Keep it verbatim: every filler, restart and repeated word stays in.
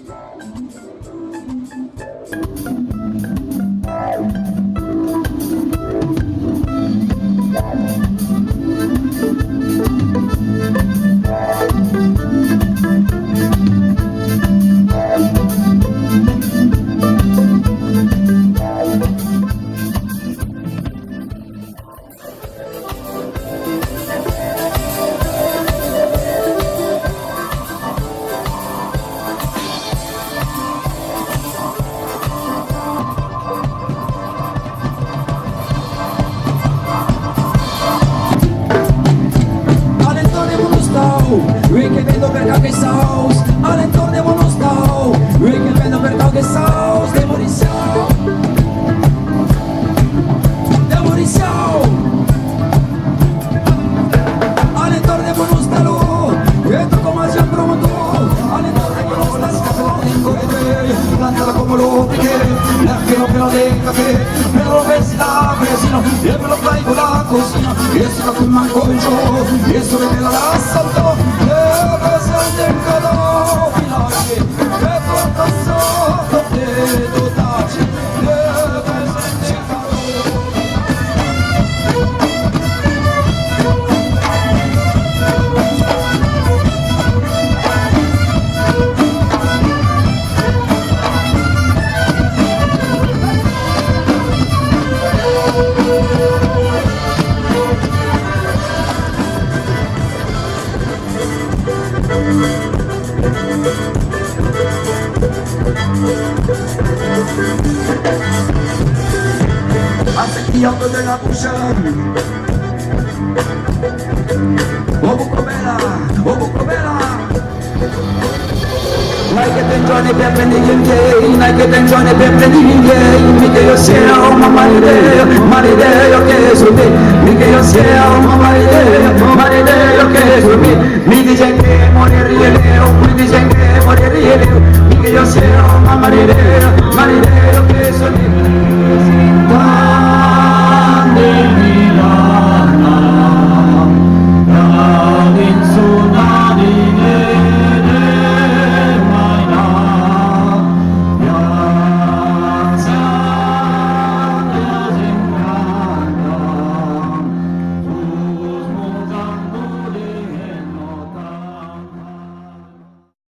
A l'entorn de mon ostau, uei que vendo per quauques saus. A l'entorn de mon ostau, uei que vendo per quauques saus de Mauriciau. De Mauriciau. A l'entorn de mon ostalon, e tot coma si un promotor. A l'entorn de mon ostalon, plantada coma lo piquet, la que no pela de cafè, però vesi la vesina, e me lo fai con la cosina, e se la coma con jo, e se vede la salto, e presente in cada vilatge, e porta sotto te dotaci, e presente in cada Assequiado de la bucha. Oh, bucobela, oh, bucobela. Nai que ten jòne per prene un vieil, nai que ten jòne per prene un vieil, mi que jo sieu, ma marideu, marideu que soi, mi que jo sieu, ma marideu, marideu que soi. Mi disen que moririe lèu, mi disen que moririe lèu, mi que jo sieu, ma marideu, marideu que soi.